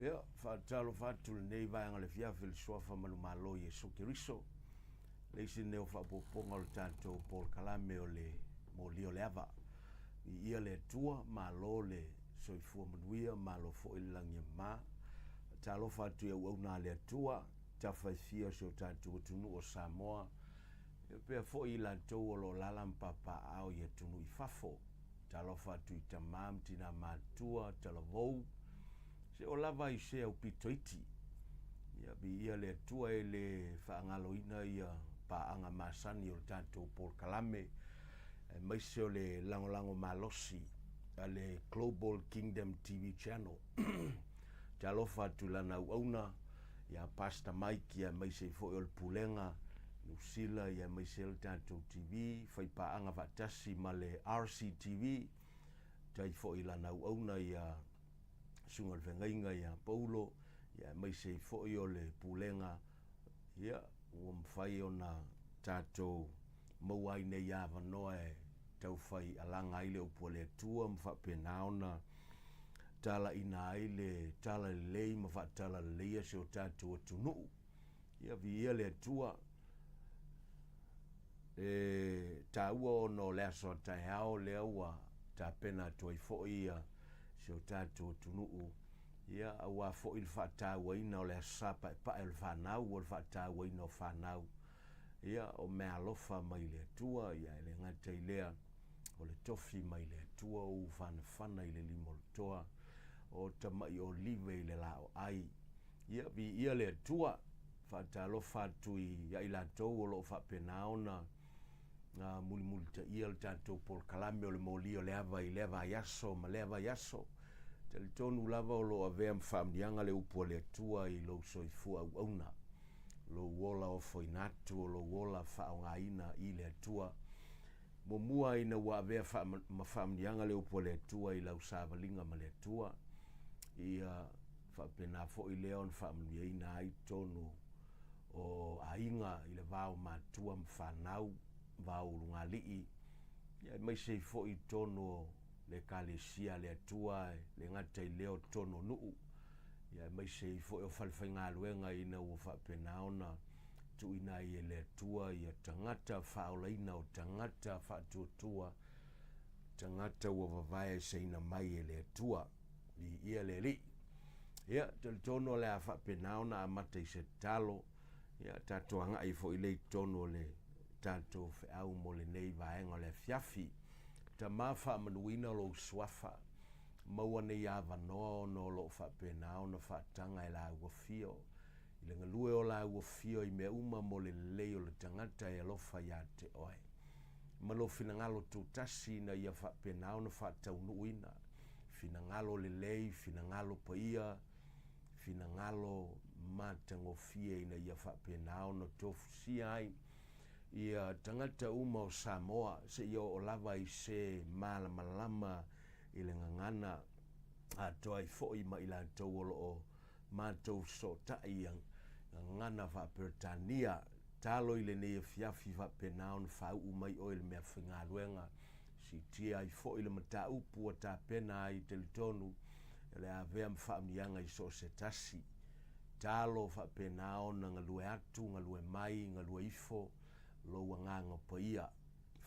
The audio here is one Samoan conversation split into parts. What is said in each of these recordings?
Ia, faatalofa atu lenei vaega o le afiafi i le Suafa Manumalo Iesu Keriso, le isi lenei o faaopoopoga o le tatou polokalame o le Moli o le Ava. Viia le Atua, malo le soifua manuia, malo foi le lagi e mama. Faatalofa atu i auauna a le Atua, tafa e fia o si o tatou atunuu o Samoa, ia faapea foi i latou o lo o alaala ma papaaao i atunuu i fafo. Talofa atu i tama ma tina matutua, talavou, se o lava i se aupito iti. Ia, viia le Atua e le faagaloina ia paaga masani o le tatou polokalame, aemaise o le lagolago malosi a le Global Kingdom TV Channel. Talofa atu i lana auauna, ia Pastor Mike, aemaise ai foi o le Pulega, Niu Sila, aemaise ai le tatou TV, faipaaga faatasi ma le RCTV, tai foi i lana auauna ia Susuga i le Feagaiga ia Paulo, aemaise ai foi o le Pulega, ia, ua mafai ona tatou maua ai nei avanoa e taufai alaga ai le upu a le Atua ma faapena ona talaina ai le talalelei ma faatalaleia si o tatou atunuu. Ia viia le Atua. E taua ona o le aso a taeao lea ua tapena atu ai foi ia si o tatou atunuu, ia aua foi le faatauaina o le Aso Sa Paepae o le fanau, o le faatauaina o fanau, ia o meaalofa mai le Atua, ia e le gata i lea, o le tofi mai le Atua o ufanafana i le lima o le toa, o tamai olive i le laoai. Ia, viia le Atua. Faatalofa atu ia i latou o lo o faapena ona mulimulitaia le tatou polokalame o le moli o le ava i lea vaiaso ma lea vaiaso. Talitonu lava o lo o avea ma faamanuiaga le upu a le Atua i lou soifua auauna, lou ola ofoina atu, o lou ola faaaogaina i le Atua. Muamua ina ua avea ma faamanuiaga le upu a le Atua i lau savaliga ma le Atua, ia faapena foi lea ona faamanuiaina ai totonu o aiga i le va o matua ma fanau, va o ulugalii, ia aemaise ai foi i totonu o le Ekalesia a le Atua, e le gata i lea o totonu o nuu, ia aemaise ai foi o falefaigaluega ina ua faapena ona tuuina ai e le Atua ia tagata faaolaina o tagata faatuatua, tagata ua vavae eseina mai e le Atua. Viia le Alii. Ia, talitonu o le a faapena ona amata i se tatalo, ia tatou agai foi lea i totonu o le tatou feau mo lenei vaega o le afiafi. Tama faamanuina lou suafa, maua nei avanoa ona o lo o faapena ona faataga e laua fio i le galue o laua fio i mea uma mo le lelei o le tagata e alofa ia te oe. Ma lou finagalo tutasi ina ia faapena ona faataunuuina finagalo lelei, finagalo paia, finagalo matagofie ina ia faapena ona tofusia ai ia tagata uma o Samoa seia oo lava i se malamalama i le gagana atoa ai foi ma i latou o lo o matou fesootai i gagana faa-Peretania. Talo i lenei afiafi faapena ona faauu mai oe i le meafaigaluega, siitia ai foi le mataupu ua tapena ai talitonu o le avea ma faamanuiaga i so o se tasi. Talo faapena ona galue atu, galue mai, galue ifo lou agaga paia.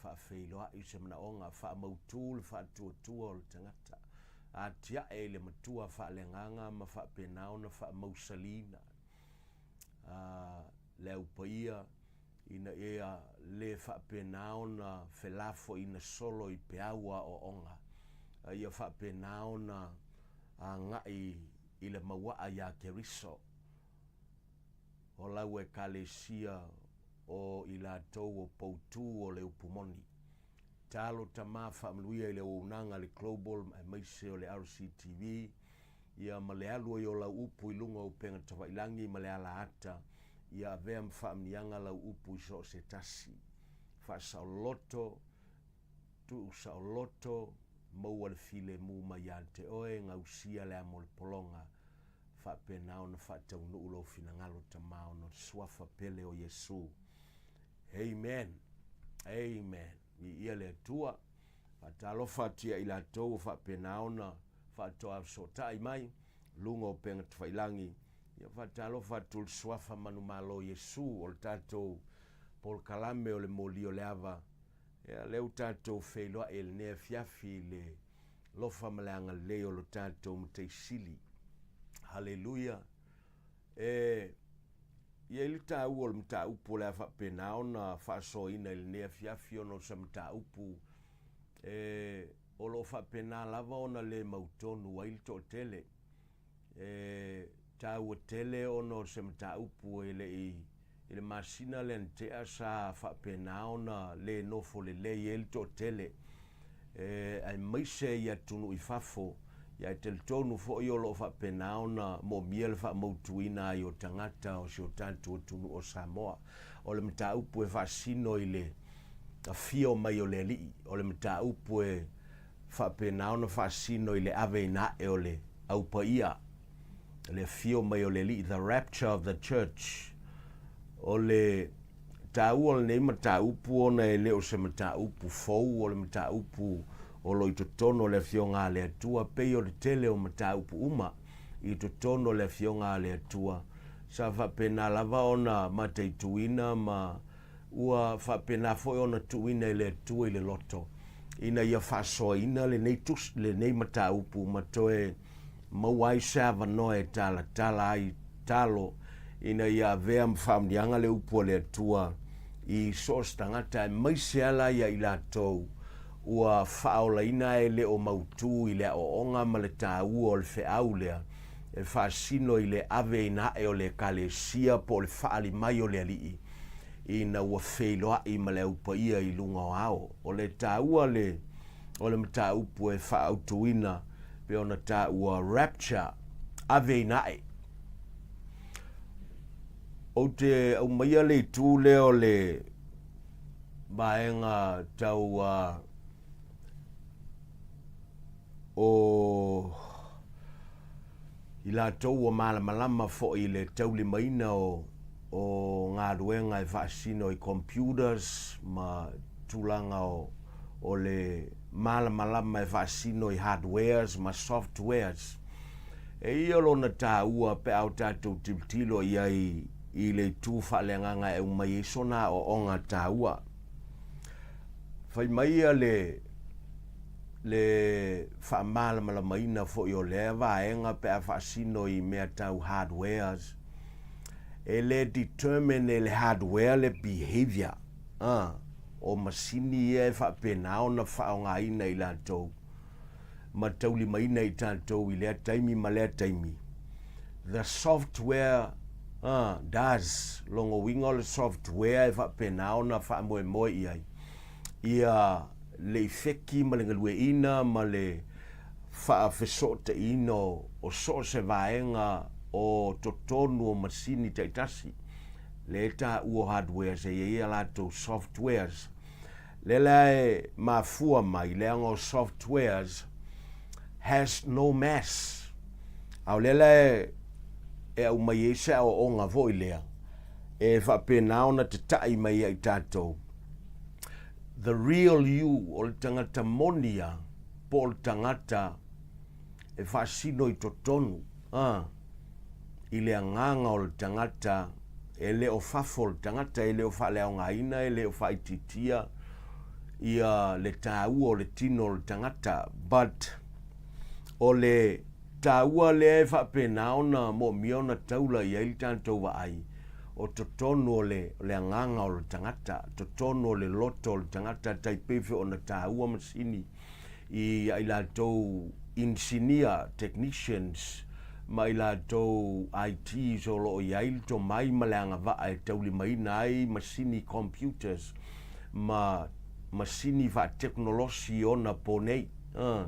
Faafeiloai se manaoga, faamautu le faatuatua o le tagata. Atiae i le matua faaleagaga ma faapena ona faamausaliina le au paia ina ia le faapena ona felafoaiina solo i peau o aoaoga, a ia faapena ona agai i le mauaa iā Keriso. O lau Ekalesia o i latou o poutū o le upu moni. Talo tama faamanuia i le auaunaga a le Global aemaise o le RCTV, ia ma le alu ai o lau upu i luga o upega tafailagi ma le ala ata, ia avea ma faamanuiaga lau upu i so o se tasi. Faasaoloto, tuusaoloto, maua le filemu mai ia te oe, gausia le amo o le pologa, faapena ona faataunuu lou finagalo Tama ona o le Suafa pele o Iesu. Amen. Amen. Viia le Atua. Faatalofa atu ia i latou ua faapena ona faatoa fesootai mai. luga o upega tafailagi. Ia faatalofa atu i le Suafa manumalo o Iesu o le tatou polokalame o le moli o le ava. Ia lea ua tatou feiloai i lenei afiafi i le alofa ma le agalelei o lo tatou Matai Sili. Haleluia! E i ai le taua o le mataupu o le a faapena ona faasoaina i lenei afiafi ona o se mataupu e o lo o faapena lava ona le mautonu ai le toatele. E taua tele ona o se mataupu e le i i le masina lea na tea sa faapena ona le nofo lelei ai le toatele aemaise i atunuu i fafo, ae talitonu foi o lo o faapena ona moomia le faamautuina ai o tagata o si o tatou atunuu o Samoa. O le mataupu e faasino i le afio mai o le Alii, o le mataupu e faapena ona faasino i le aveina ae o le Au Paia, le afio mai o le Alii, the rapture of the church. O le taua o lenei mataupu ona e le o se mataupu fou, o le mataupu o lo o i totonu o le Afioga a le Atua, pei o le tele o mataupu uma i totonu o le Afioga a le Atua, sa faapena lava ona mataituina ma ua faapena foi ona tuuina e le Atua i le loto ina ia faasoaina lenei tusi, lenei mataupu ma toe maua ai se avanoa e talatala ai talo ina ia avea ma faamanuiaga le upu a le Atua i so o se tagata, aemaise lava la ia i latou ua faaolaina ae le o mautu i le aoaoga ma le taua o le feau lea e faasino i le aveina ae o le Ekalesia po o le faaali mai o le Alii ina ua feiloai ma le Au Paia i luga o ao. O le taua le o le mataupu e faaautuina pei ona taua rapture, aveina ae. Ou te aumaia le itu lea o le vaega tau o i latou ua malamalama foi i le taulimaina o o galuega e faasino i computers ma tulaga o o le malamalama e faasino i hardwares ma softwares. E ia lona taua pe a o tatou tilotilo i ai i le itu faaleagaga e aumai ai sona aoaoga taua. Fai mai ia le le faamalamalamaina foi o lea vaega pe a faasino i mea tau hardwares, e le determine e le hardware le behaviour a o masini ia e faapena ona faaaogaina i latou ma taulimaina i tatou i lea taimi ma lea taimi. The software does, lona uiga o le software e faapena ona faamoemoe i ai ia le ifeki ma le galueaiina ma le faafesootaiina o so o se vaega o totonu o masini taitasi, lea e taua o hardwares e i ai a latou softwares. Lea la e mafua mai leaga o softwares has no mass. A o lea la e aumai ai se aoaoga foi lea e faapena ona tatai mai ia i tatou the real you, o le tagata moni ia po o le tagata e faasino i totonu a i le agaga o le tagata e le o fafo o le tagata, e le o faaleaogaina, e le o faaitiitia ia le taua o le tino o le tagata, but o le taua lea e faapena ona moomia ona taula i ai le tatou vaai, o totonu o le, o le agaga o le tagata, totonu o le loto o le tagata, tai pei foi ona taua masini i a i latou inisinia, technicians, ma i latou ITs o lo o i ai le tomai ma le agavaa e taulimaina ai masini computers ma masini faatekonolosi i ona po nei. A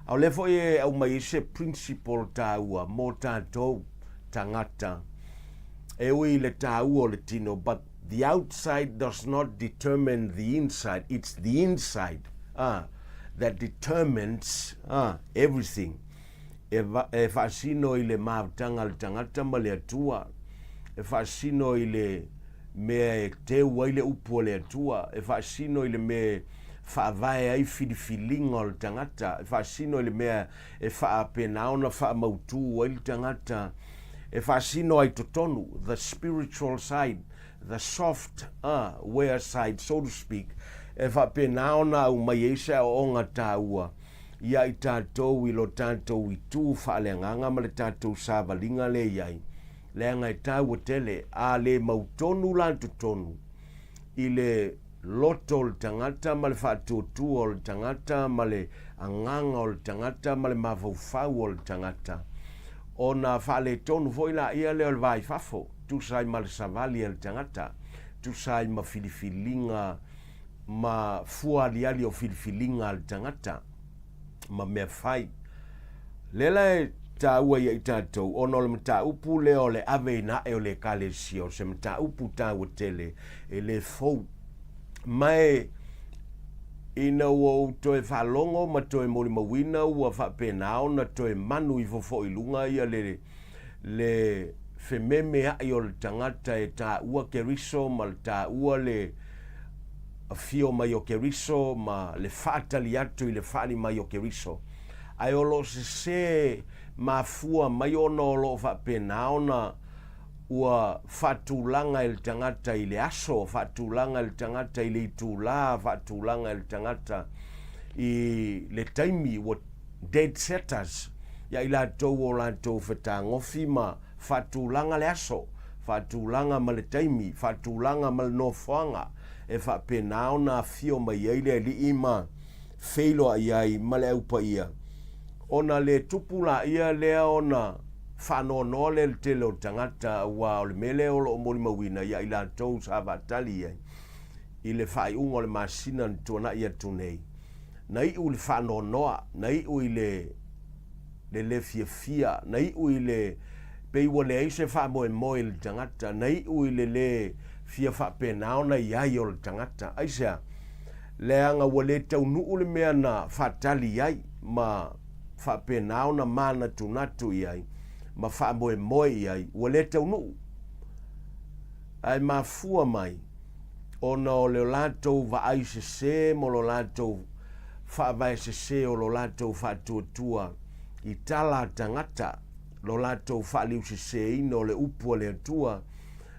o lea foi e aumai ai se principle taua mo tatou tagata e ui i le taua o le tino but The outside does not determine the inside, it's the inside that determines everything. E, e faasino i le mafutaga a le tagata ma le Atua, e faasino i le mea e teu ai le upu a le Atua, e faasino i le mea e faavae ai filifiliga o le tagata, e faasino i le mea e faapena ona faamautu ai le tagata, e faasino ai totonu, the spiritual side, the soft uh, wear side, so to speak, e faapena ona aumai ai se aoaoga taua iā i tatou i lo tatou itu faaleagaga ma le tatou savaliga lea i ai, leaga e taua tele, a le mautonu la totonu i le loto o le tagata ma le faatuatua o le tagata ma le agaga o le tagata ma le mafaufau o le tagata, ona faaletonu foi laia lea o le va i fafo, tusa ai ma le savali a le tagata, tusa ai ma filifiliga ma fua aliali o filifiliga a le tagata ma mea fai. Lea la e taua ia i tatou, ona o le mataupu lea o le aveina ae o le Ekalesia, o se mataupu taua tele e le fou. Ma e ina ua ou toe faalogo ma toe molimauina ua faapena ona toe manu ifo foi i luga ia le, le fememeai o le tagata e taua Keriso ma le taua le afio mai o Keriso ma le faatali atu i le faali mai o Keriso. Ae o lo o sesē mafua mai ona o lo o faapena ona ua faatulaga e le tagata i le aso, faatulaga e le tagata i le itulā, faatulaga e le tagata i le taimi ua dead setters ia i latou o latou fetagofi ma faatulaga le aso, faatulaga ma le taimi, faatulaga ma le nofoaga e faapena ona afio mai ai le Alii ma feiloai ai ma le Au Paia, ona le tupu laia lea ona faanoanoa lea i le tele o tagata aua o le mea lea o lo o molimauina ia i latou sa faatali i ai i le faaiuga o le masina na tuanai atu nei. Na iu i le faanoanoa, na iu i le le le fiafia, na iu i le pei ua leai se faamoemoe i le tagata, na iu i le le fia faapena ona i ai o le tagata. Aisea? Leaga ua le taunuu le mea na faatali i ai ma faapena ona manatunatu i ai ma faamoemoe i ai, ua le taunuu. Ae mafua mai ona o le latou vaai sesē ma lo latou faavae sesē o lo latou faatuatua i tala a tagata, lo latou faaliusesēina o le upu a le Atua,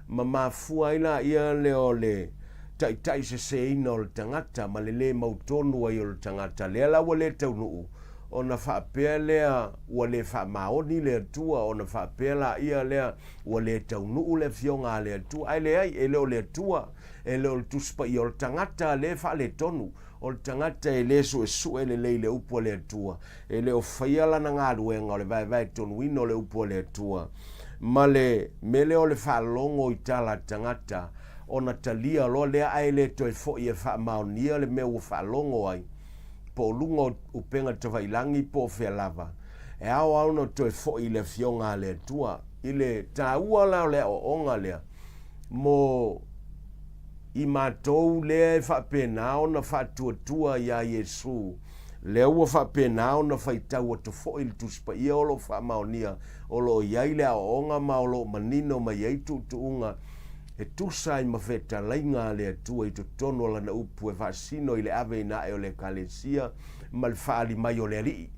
ma mafua ai laia lea o le taitaiseseina o le tagata ma le lē mautonu ai o le tagata, lea la ua lē taunuu, ona faapea lea ua lē faamaoni le Atua, ona faapea laia lea ua lē taunuu le Afioga a le Atua. Ae leai, e le o le Atua, e le o le Tusi Paia, o le tagata lē faaletonu, o le tagata e lē suesue lelei i le Upu a le Atua, e le o faia lana galuega o le vaevaetonuina o le Upu a le Atua, ma le mea lea o le faalogo i tala a tagata, ona talia loa lea ae le toe foi e faamaonia le mea ua faalogo ai, po o luga o upega tafailagi po o fea lava, e ao lava ona toe foi i le Afioga a le Atua. I le taua la o le aoaoga lea mo i matou lea e faapena ona faatuatua iā Iesu, lea ua faapena ona faitau atu foi le Tusi Paia o lo o faamaonia o lo o i ai le aoaoga ma o lo o manino mai ai tuutuuga e tusa ai ma fetalaiga a le Atua i totonu o Lana Upu e faasino i le aveina ae o le Ekalesia ma le faaali mai o le Alii.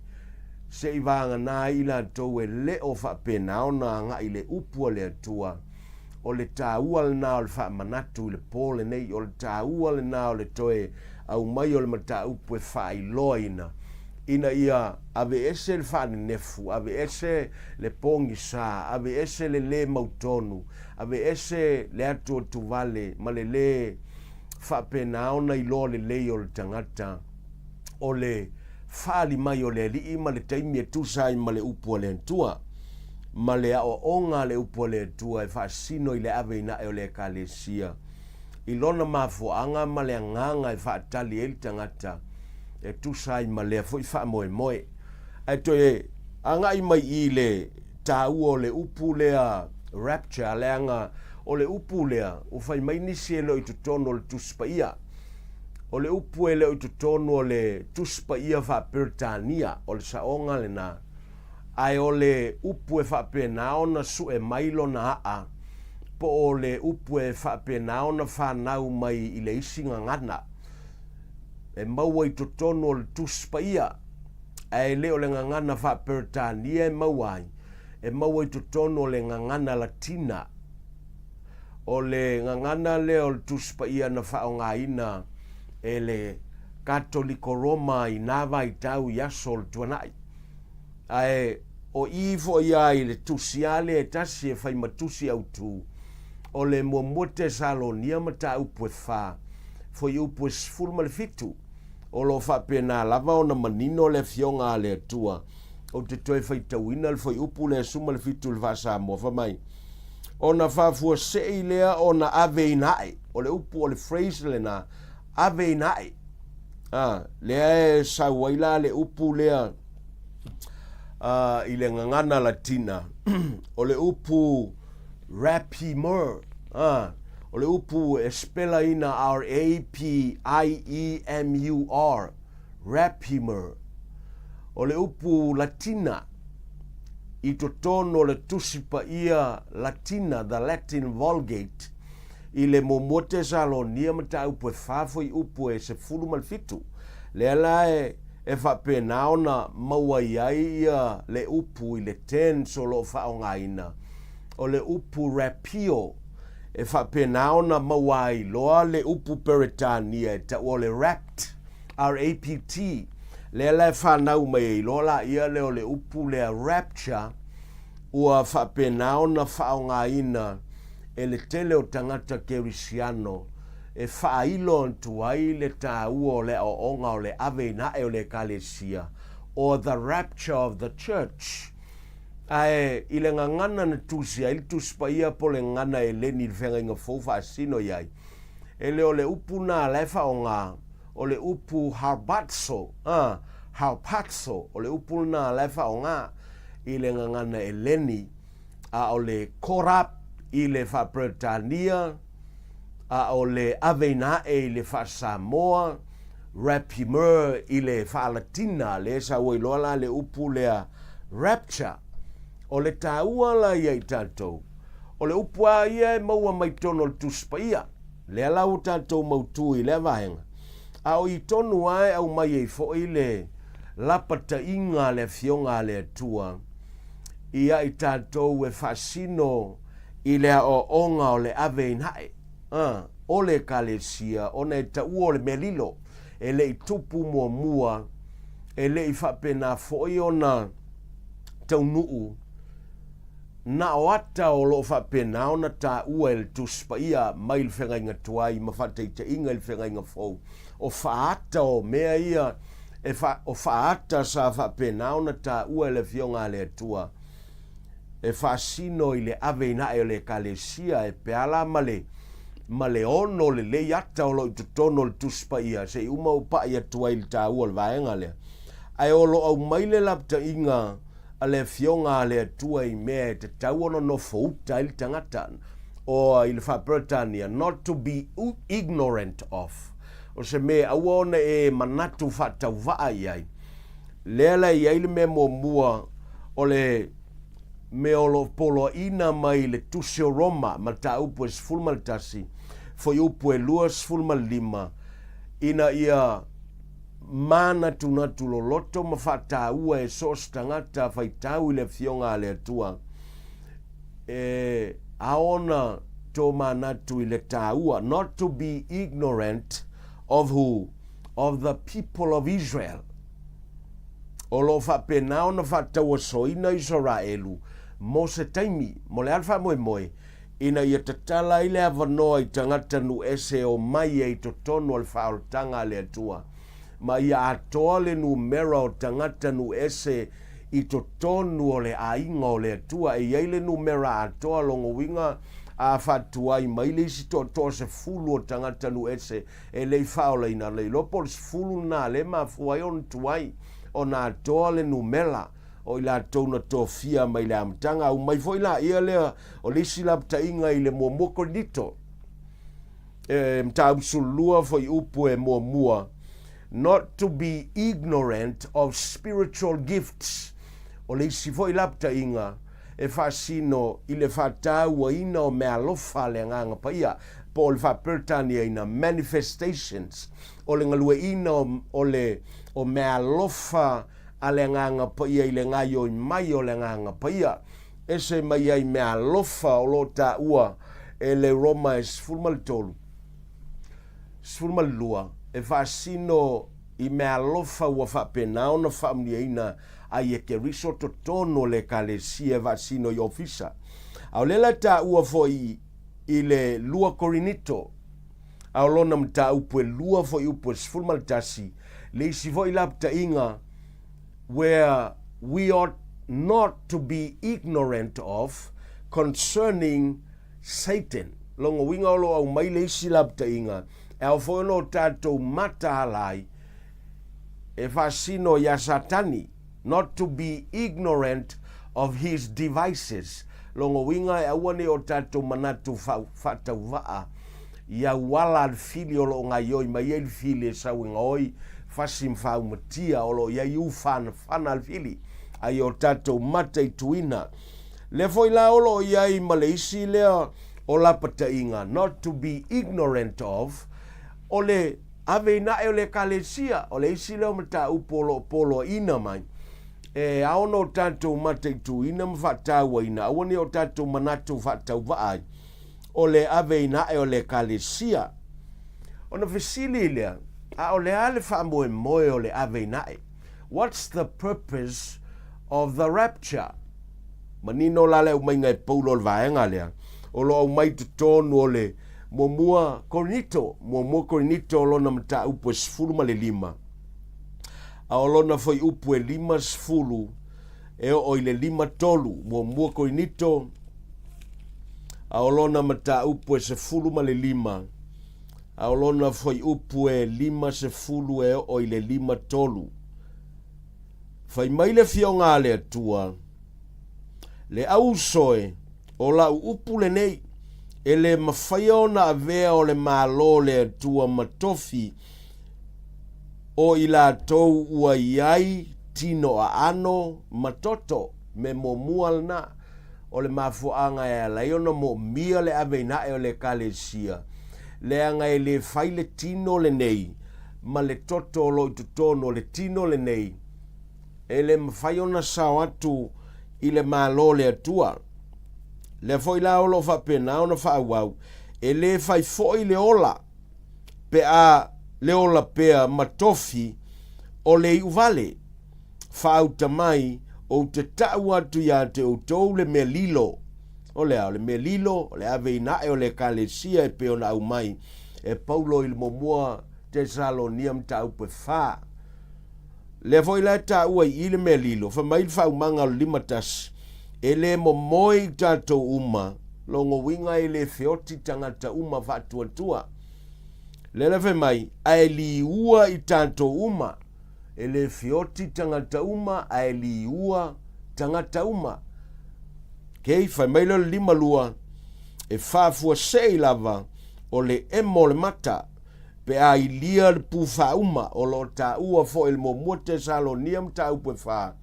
Se i vagana ai i latou e le o faapena ona agai i le Upu a le Atua. O le taua lena o le faamanatu i le po lenei, o le taua lena o le toe aumai o le mataupu e faailoaina ina ia aveese le faanenefu, aveese le pogisa, aveese le lē mautonu, aveese le atuatuvale ma le lē faapena ona iloa lelei o le tagata o le faaali mai o le Alii ma le taimi e tusa ai ma le Upu a le Atua, ma le aoaoga a le Upu a le Atua e faasino i le aveina ae o le Ekalesia i lona mafuaaga ma le agaga e faatali ai le tagata e tusa ai ma lea foi faamoemoe. Ae toe agai mai i le taua o le upu lea rapture, leaga o le upu lea ua fai mai nisi e le o i totonu o le Tusi Paia. O le upu e le o i totonu o le Tusi Paia faa-Peretania, o le saoga lena, ae o le upu e faapena ona sue mai lona aa, po o le upu e faapena ona fanau mai i le isi gagana. E maua i totonu o le Tusi Paia, ae le o le gagana faa-Peretania e maua ai, e maua i totonu o le gagana Latina. O le gagana lea o le Tusi Paia na faaaogaina e le Katoliko Roma i na vaitau i aso o le tuanai. Ae o i foi a i le tusi a lea e tasi e fai ma tusi autu, o le muamua Tesalonia mataupu e fa, fuaiupu e 17, o lo o faapena lava ona manino le Afioga a le Atua. Ou te toe faitauina le fuaiupu lea 17 i le faa-Samoa, fai mai, Ona faafuasei lea ona aveina ae. O le upu o le phrase lena, aveina ae. A, lea e sau ai la le upu lea i le gagana Latina, o le upu rapimur, a, o le upu e spela-ina R-A-P-I-E-M-U-R, rapimur. O le upu Latina i totonu o le Tusi Paia Latina, the Latin Vulgate, i le muamua Tesalonia mataupu e fa fuaiupu e 17. Lea la e e faapena ona maua i ai ia le upu i le tense o lo o faaaogaina, o le upu rapio, e faapena ona maua ai loa le upu Peretania e taua o le rapt, R-A-P-T, lea la e fanau mai ai loa laia lea o le upu lea rapture, ua faapena ona faaaogaina e le tele o tagata kerisiano e faailo atu ai le taua o le aoaoga o le aveina ae o le Ekalesia, or the rapture of the church. Ae i le gagana na tusi ai le Tusi Paia po o le gagana Eleni i le Feagaiga Fou faasino i ai, e le o le upu na la e faaaoga, o le upu harbatso, a, harpazo, o le upu lena la e faaaoga i le gagana Eleni, a o le caught up i le faa-Peretania, a o le aveina ae i le faa-Samoa, rapimur i le faa-Latina, lea e sau ai loa la le upu lea rapture. O le taua la ia i tatou, o le upu lava ia e maua mai totonu o le Tusi Paia, lea la ua tatou mautu i lea vaega, a o i tonu lava e aumai ai foi le lapataiga a le Afioga a le Atua ia i tatou e faasino i le aoaoga o le aveina ae o le Ekalesia, ona e taua o le mea lilo, e le i tupu muamua, e le i faapena foi ona taunuu, na o ata o lo o faapena ona taua e le Tusi Paia mai le Feagaiga Tuai ma faataitaiga i le Feagaiga Fou, o faaata o mea ia, e fa, o faaata sa faapena ona taua e le Afioga a le Atua, e faasino i le aveina ae o le Ekalesia e peala ma le ma le ono lelei ata o lo o i totonu o le Tusi Paia se i uma ou pai atu ai i le taua o le vaega lea. Ae o lo o aumai le lapataiga a le Afioga a le Atua i mea e tatau ona nofo uta ai le tagata, or i le faa-Peretania, not to be ignorant of, o se mea e aua ona e manatu faatauvaa i ai. Lea la e i ai le mea muamua o le mea o lo o poloaiina mai le Tusi o Roma, mataupu e 11, fuaiupu e 25, ina ia manatunatu loloto ma faataua e so o se tagata faitau i le Afioga a le Atua, e ao ona tōmanatu i le taua, not to be ignorant of who? Of the people of Israel. O lo o faapena ona faatauasoina Isaraelu mo se taimi, mo le a le faamoemoe, ina ia tatala ai le avanoa i tagata nuu ese e omai ai i totonu o le faaolataga a le Atua, ma ia atoa le numera o tagata nuu ese i totonu o le aiga o le Atua. E i ai le numera atoa, lona uiga a faatuai mai le isi toatoa 10 o tagata nuu ese e le i faaolaina, le iloa po o le 10 lena lea e mafua ai ona tuai ona atoa le numera o i latou na tofia mai le amataga. Aumai foi laia lea o le isi lapataiga i le muamua Korinito, e mataupu 12 fuaiupu e muamua, not to be ignorant of spiritual gifts, o le isi foi lapataiga e faasino i le faatauaina o meaalofa a le Agaga Paia. Po o le Faa-Peretaniaina, manifestations, o le galueaiina o le o meaalofa a le Agaga Paia i le gaoioi mai o le Agaga Paia. Ese mai ai meaalofa o lo o taua e le Roma e 13, 12, e faasino i meaalofa ua faapena ona faamanuiaina ai e Keriso totonu o le Ekalesia e faasino i ofisa. A o lea la e taua foi i le 2 Korinito, a o lona mataupu e 2 fuaiupu e 11, le isi foi lapataiga where we ought not to be ignorant of concerning Satan. Lona uiga o lo o aumai le isi lapataiga e ao foi ona o tatou mataala ai e faasino iā Satani, not to be ignorant of his devices. Lona uiga e aua ne i o tatou manatu faatauvaa i auala a le fili o lo o gaioi mai ai le fili e sau e gaoi fasi ma faaumatia o lo o i ai ufanafana a le fili a i o tatou mataituina. Lea foi la o lo o i ai ma le isi lea o lapataiga, not to be ignorant of, o le ave ina ae o le Ekalesia, o le isi lea o mataupu o lo o poloaiina mai, e ao ona o tatou mataituina ma faatauaina, aua ne i o tatou manatu faatauvaa ai, o le ave ina ae o le Ekalesia. Ona fesili lea, a o le a le faamoemoe o le ave ina ae? What's the purpose of the rapture? Manino la le aumaiga e Paulo o le vaega lea, o lo o aumai i totonu o le Muamua Korinito, Muamua Korinito o lona mataupu e 15, a o lona fuaiupu e 50 e oo i le 53. Muamua Korinito, a o lona mataupu e 15, a o lona fuaiupu e 50 e oo i le 53. Fai mai le Afioga a le Atua, Le au uso e, o lau upu lenei, e le mafaia ona avea o le Malo o le Atua ma tofi o i latou ua i ai tino aano ma toto, me muamua lena o le mafuaaga e ala ai ona moomia le ave ina ae o le Ekalesia, leaga e le fai le tino lenei ma le toto o lo o i totonu o le tino lenei, e le mafai ona sao atu i le Malo o le Atua. Lea foi la o lo o faapena ona faaauau, e le fai foi le ola pe a le ola pea ma tofi o le iuvale. Faauta mai, ou te taʻu atu iā te outou le mea lilo. O le a? O le mea lilo, o le ave ina ae o le Ekalesia e pei ona aumai e Paulo i le muamua Tesalonia mataupu e fa. Lea foi la e taua i i le mea lilo, fai mai le faaumaga o le 51, e le momoe i tatou uma, lona uiga e le feoti tagata uma faatuatua. Lea la fai mai, ae liua i tatou uma. E le feoti tagata uma, ae liua tagata uma. Okay, fai mai lea o le 52, e faafuasei lava o le emo o le mata, pe a ilia le pū faauma, o lo o taua foi i le muamua Tesalonia mataupu e fa,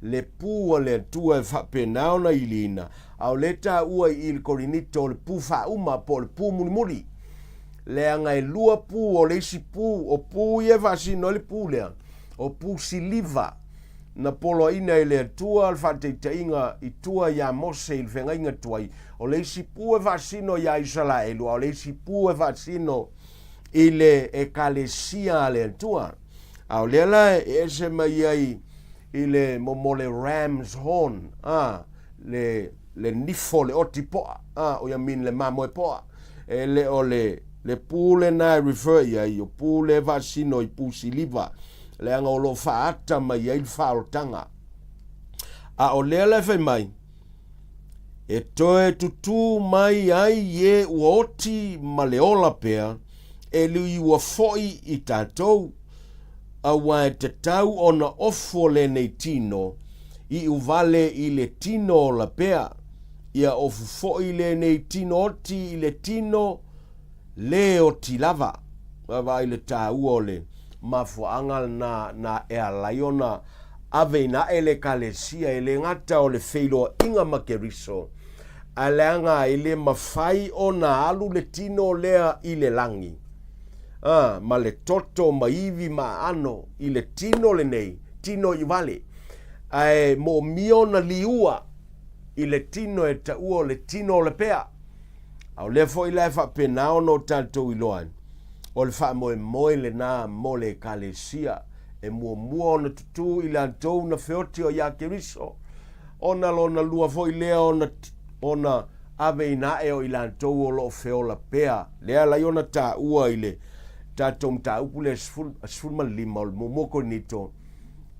le pū a le Atua e faapena ona iliina, a o lea e taua i i le Korinito o le pū faauma po o le pū mulimuli. Leaga e lua pū, o le isi pū, o pū ia e faasino ai le pū lea, o pū siliva, na poloaiina e le Atua le faataitaiga i tua iā Mose i le feagaiga tuai, o le isi pū e faasino iā Isalaelu, a o le isi pū e faasino i le Ekalesia a le Atua. A o lea la e ese mai ai i le momo le ram's horn, a, le, le nifo, le oti poa, a, o ia mean le mamoe poa. E le o le, le pū lena e refer i ai, o pū le faasino i pū siliva, leaga o lo o faaata mai ai le faaolataga. A o lea la e fai mai, e toe tutū mai ai e ua oti ma le ola pea, e liua foi i tatou, aua e tatau ona ofo lenei tino, iu vale i le tino ola pea, ia ofu foi lenei tino oti i le tino lē oti lava. Vaavaai le taua o le mafuaaga lena na e ala ai ona ave ina ae le Ekalesia, e le gata o le feiloaiga ma Keriso, Ae leaga e le mafai ona alu le tino lea i le lagi, a, ma le toto ma ivi ma aano i le tino lenei, tino i vale, ae moomia ona liua i le tino e taua o le tino o le pea. A o lea foi la e faapena ona o tatou iloa ai, o le faamoemoe lena mo le Ekalesia e muamua ona tutū i latou na feoti o iā Keriso, ona lona lua foi lea ona, ona aveina ae o i latou o lo o feola pea. Lea e ala ai ona taua i le tatou mataupu lea 15 o le muamua Korinito,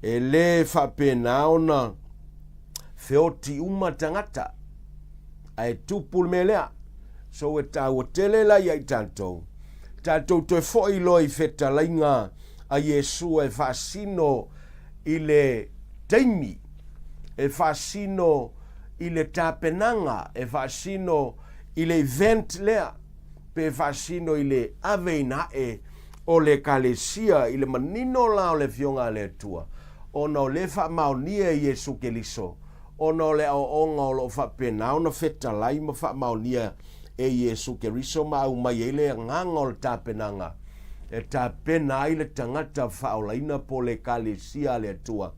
e le faapena ona feoti uma tagata, ae tupu le mea lea. So e taua tele la ia i tatou, tatou toe foi loa i fetalaiga a Iesu e faasino i le taimi, e faasino i le tapenaga, e faasino i le event lea, pe faasino i le aveina ae o le Ekalesia i le manino la o le Afioga a le Atua, ona o lea e faamaonia e Iesu Keriso, ona o le aoaoga o lo o faapena ona fetalai ma faamaonia e Iesu Keriso ma aumai ai le agaga o le tapenaga e tapena ai le tagata faaolaina po o le Ekalesia a le Atua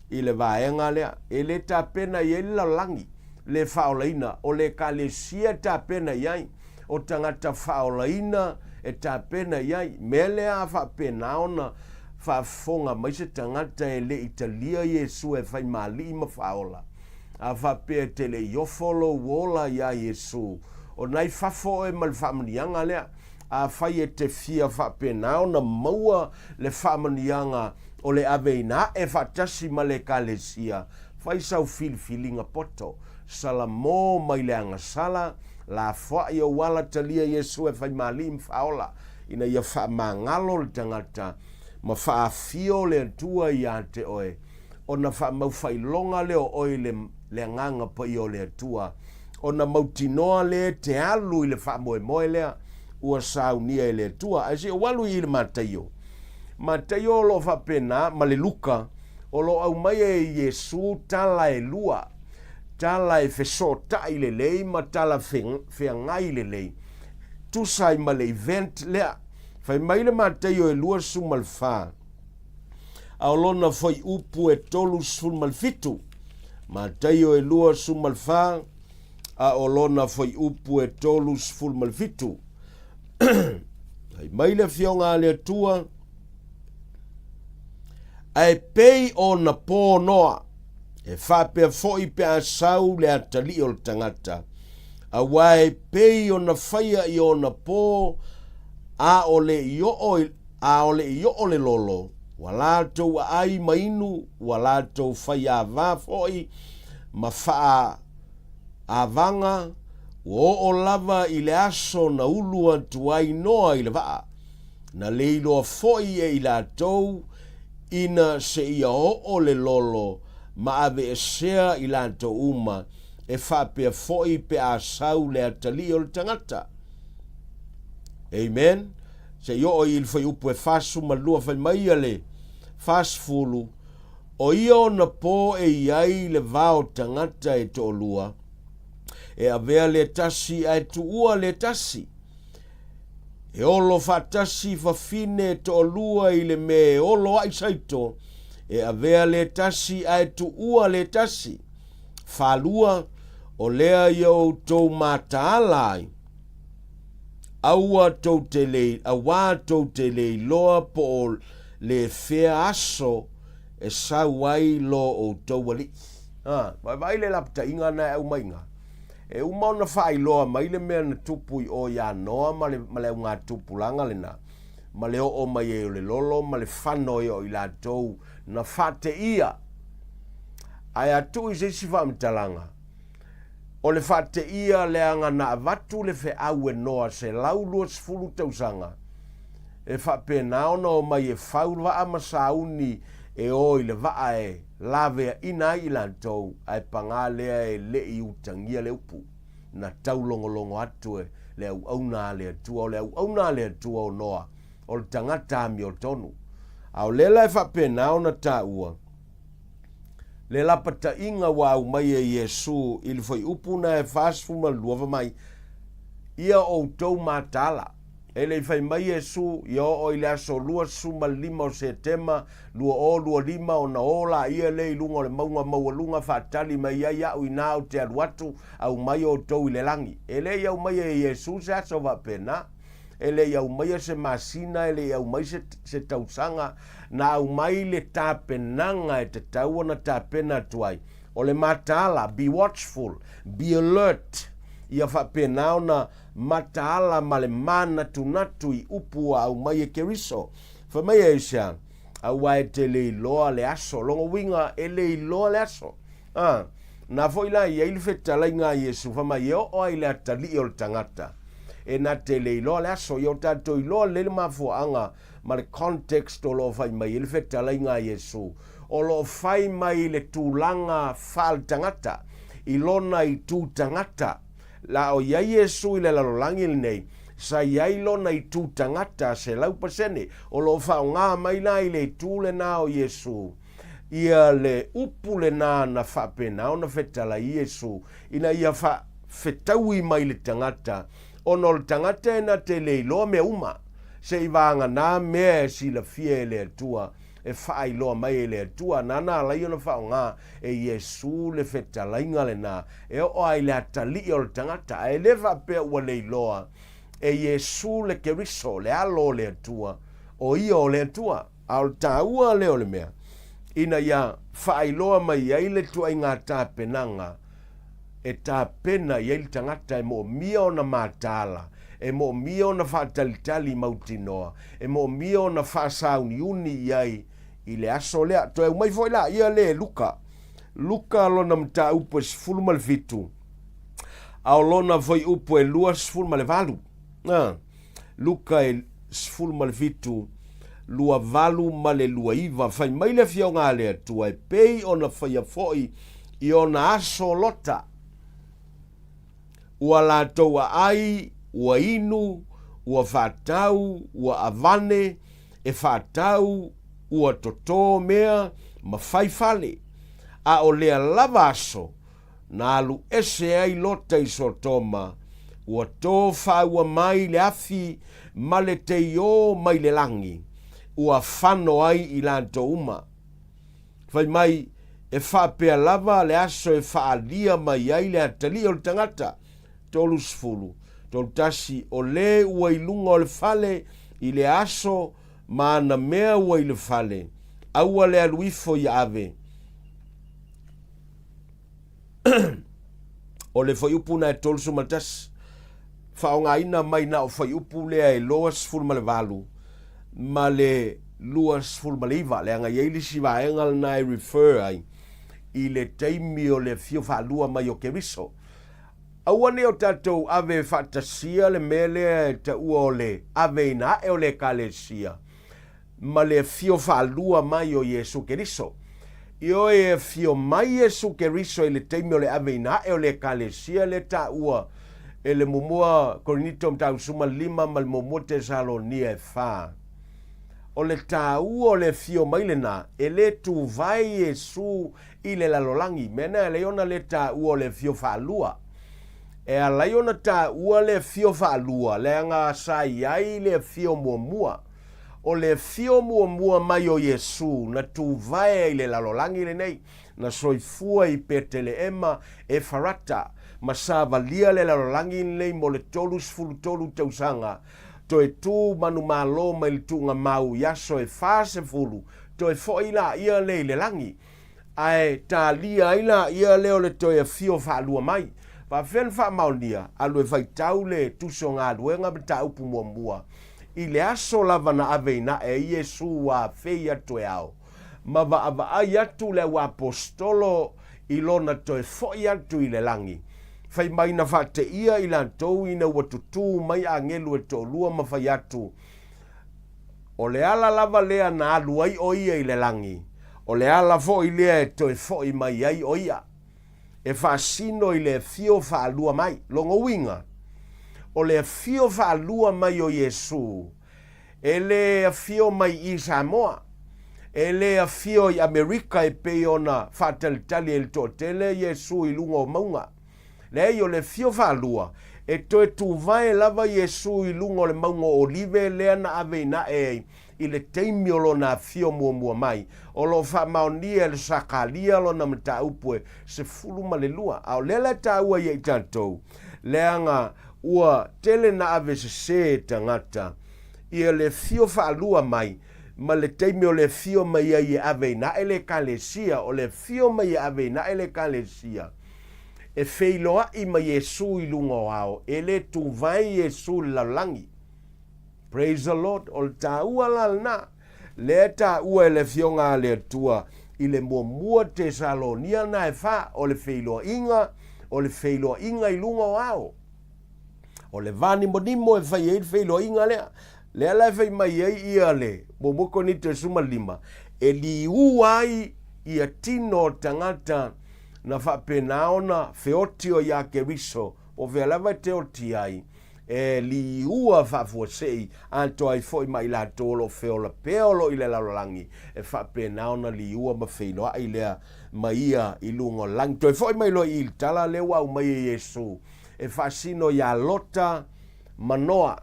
i le vaega lea. E le tapena i ai le lalolagi le faaolaina, o le Ekalesia e tapena i ai, o tagata faaolaina e tapena i ai. Mea lea a faapena ona faafofoga mai se tagata e le i talia Iesu e fai ma Alii ma Faaola, a faapea e te le i ofo lou ola iā Iesu, o na i fafo oe ma le faamanuiaga lea. Afai e te fia faapena ona maua le faamanuiaga o le aveina ae faatasi ma le Ekalesia, fai sau filifiliga poto, salamo mai le agasala, lafoai ou ala talia Iesu e fai ma Alii ma Faaola, ina ia faamagalo le tagata ma faafio le Atua iā te oe, ona faamaufailoga lea o oe i le le Agaga Paia o le Atua, ona mautinoa lea e te alu i le faamoemoe lea ua saunia e le Atua. Ae se i ou alu i le Mataio. Mataio o lo o faapena ma le Luka, o lo o aumai e Iesu tala e lua, tala e fesootai lelei ma tala feagai lelei, tusa ai ma le event lea. Fai mai le Mataio e 24, a o lona fuaiupu e 37. Mataio e 24, a o lona fuaiupu e 37. Fai mai le Afioga a le Atua, Ae pei ona pō noa, e faapea foi pe a sau le atalii o le tagata, aua e pei ona faia i ona pō, a o le i oo i, a o le i oo le lolo, ua latou aai ma inu, ua latou faiāvā foi ma faaavaga, ua oo lava i le aso na ulu atu ai Noa i le vaa, na le iloa foi e i latou ina seia oo le lolo ma aveesea i latou uma, e faapea foi pe a sau le atalii o le tagata. Amen. Se i oo i le fuaiupu e 42 fai mai ia le 40, O ia ona pō e i ai le va o tagata e toalua, e avea le tasi ae tuua le tasi. E olo faatasi fafine e toalua i le mea e olo ai saito, e avea le tasi ae tuua le tasi. Falua, o lea ia outou mataala ai. Aua tou te le, auā tou te le iloa po o le fea aso e sau ai lo outou Alii. A, vaavaai le lapataiga na e aumai iga. E uma ona faailoa mai le mea na tupu i o iā Noa ma le, ma le augatupulaga lena, ma le oo mai ai o le lolo ma le fano ai o i latou na faateia. Ae a tuu i se isi faamatalaga, o le faateia leaga na avatu le feau e Noa 120 tausaga, e faapena ona omai e fau le vaa ma sauni e o i le vaa e laveaina ai i latou, ae pagā lea e le i utagia le upu na taulogologo atu e le auauna a le Atua. O le auauna a le Atua o Noa, o le tagata amiotonu. A o lea la e faapena ona taua. Le lapataiga ua aumai e Iesu i le fuaiupu na e 42 fai mai, Ia outou mataala. E le i fai mai Iesu, ia oo i le aso 25 o Setema 2025 ona o laia lea i luga o le mauga maualuga faatali mai ai au inā ou te alu atu, aumai outou i le lagi. E le i aumaia e Iesu se aso faapena. E le i aumaia se masina, e le i aumai se, se tausaga. Na aumai le tapenaga e tatau ona tapena atu ai. O le mataala, be watchful, be alert, ia faapena ona mataala ma le manatunatu i upu ua aumai e Keriso. Fai mai aisea, Aua e te le iloa le aso. Lona uiga, e le iloa le aso. A, na foi la i ai le fetalaiga a Iesu, fai mai, e oo ai le atalii o le tagata, e na te le iloa le aso. Ia o tatou iloa lelei le mafuaaga ma le context o lo o fai mai ai le fetalaiga a Iesu, o lo o fai mai i le tulaga faaletagata, i lona itu tagata. La o i ai Iesu i le lalolagi lenei, sa i ai lona itu tagata 100%. O lo o faaaoga mai la i le itu lena o Iesu ia le upu lena na faapena ona fetalai Iesu ina ia faafetaui mai le tagata, ona o le tagata e na te le iloa mea uma, se i vagana mea e silafia e le Atua e faailoa mai e le Atua. Nana alai ona faaaoga e Iesu le fetalaiga lena e oo ai le atalii o le tagata, ae le faapea ua le iloa e Iesu le Keriso, le Alo o le Atua, o ia o le Atua. A o le taua lea o le mea, ina ia faailoa mai ai le tuaiga tapenaga e tapena i ai le tagata e moomia ona mataala, e moomia ona faatalitali mautinoa, e moomia ona faasauniuni i ai i le aso lea. Toe aumai foi la ia le e Luka. Luka lona mataupu e 17, a o lona fuaiupu e 28. A, Luka e 17, 28 ma le 29. Fai mai le Afioga a le Atua e pei ona faia foi i ona aso Lota. Ua latou aai, ua inu, ua faatau, ua avane, e faatau, ua totō mea ma fai fale. A o lea lava aso, na alu ese ai Lota i Sotoma, ua tō fāua mai le afi ma le teiō mai le lagi, ua fano ai i latou uma. Fai mai, e faapea lava le aso e faaalia mai ai le atalii o le tagata. 30, 31, O le ua i luga o le fale i le aso ma ana mea ua i le fale, aua le alu ifo ia ave. O le fuaiupu na e 31, faaaogaina mai na o fuaiupu lea e 28 ma le 29, leaga e i ai le isi vaega lena e refer ai i le taimi o le afio faalua mai o Keriso. Aua ne i o tatou ave faatasia le mea lea e taua o le aveina ae o le Ekalesia ma le afio faalua mai o Iesu Keriso. Ioe, e afio mai Iesu Keriso i le taimi o le aveina ae o le Ekalesia lea taua e le muamua Korinito Mataupu 15 ma le muamua Tesalonia e 4. O le taua o le afio mai lena, e le tuvae Iesu i le lalolagi. Mea na e alai ona le taua o le afio faalua. E alai ona taua le afio faalua, leaga sa i ai le afio muamua. O le afio muamua mai o Iesu na tuvae ai i le lalolagi lenei, na soifua i Peteleema Efarata, ma savalia le lalolagi lenei mo le 33 tausaga, toe tu manumalo mai le tuugamau i aso e 40, toe foi laia lea i le lagi. Ae talia ai laia lea o le toe afio faalua mai. Faapefea ona faamaonia? Alu e faitau le Tusi o Galuega mataupu muamua i le aso lava na aveina ae ai Iesu ua afei atu e ao, ma vaavaai atu le auaposetolo i lona toe foi atu i le lagi. Fai mai na faateia i latou ina ua tutū mai agelu e toalua ma fai atu, O le ala lava lea na alu ai o ia i le lagi, o le ala foi lea e toe foi mai ai o ia, e faasino i le afio faalua mai. Lona uiga, o le afio faalua mai o Iesu, e le afio mai i Samoa, E le afio i Amerika e pei ona faatalitali ai le toatele Iesu i luga o mauga. Leai, o le afio faalua, e toe tuvae lava Iesu i luga o le mauga o Olive lea na ave ina ae ai i le taimi o lona afio muamua mai. O lo o faamaonia e le Sakalia lona mataupu e 12. A o lea la e taua ia i tatou, leaga ua tele na ave sese e tagata ia le afio faalua mai ma le taimi o le afio mai ai e ave ina ae le Ekalesia, o le afio mai e ave ina ae le Ekalesia, e feiloai ma Iesu i luga o ao, e le tuvae Iesu i le lalolagi. Praise the Lord. O le taua la lena, lea e taua e le Afioga a le Atua i le muamua Tesalonia na e fa, o le feiloaiga, o le feiloaiga i luga o ao. O le va nimonimo e fai ai le feiloaiga lea. Lea la e fai mai ai ia le muamua Korinito e 15, e liu ai ia tino o tagata na faapena ona feoti o iā Keriso, po o fea lava e te oti ai, e liua faafuasei atoa ai foi ma i latou o lo o feola pea o lo o i le lalolagi, e faapena ona liua ma feiloai lea ma ia i luga o le lagi. Toe foi mai loa i i le tala lea ua aumai e Iesu e faasino iā Lota ma Noa,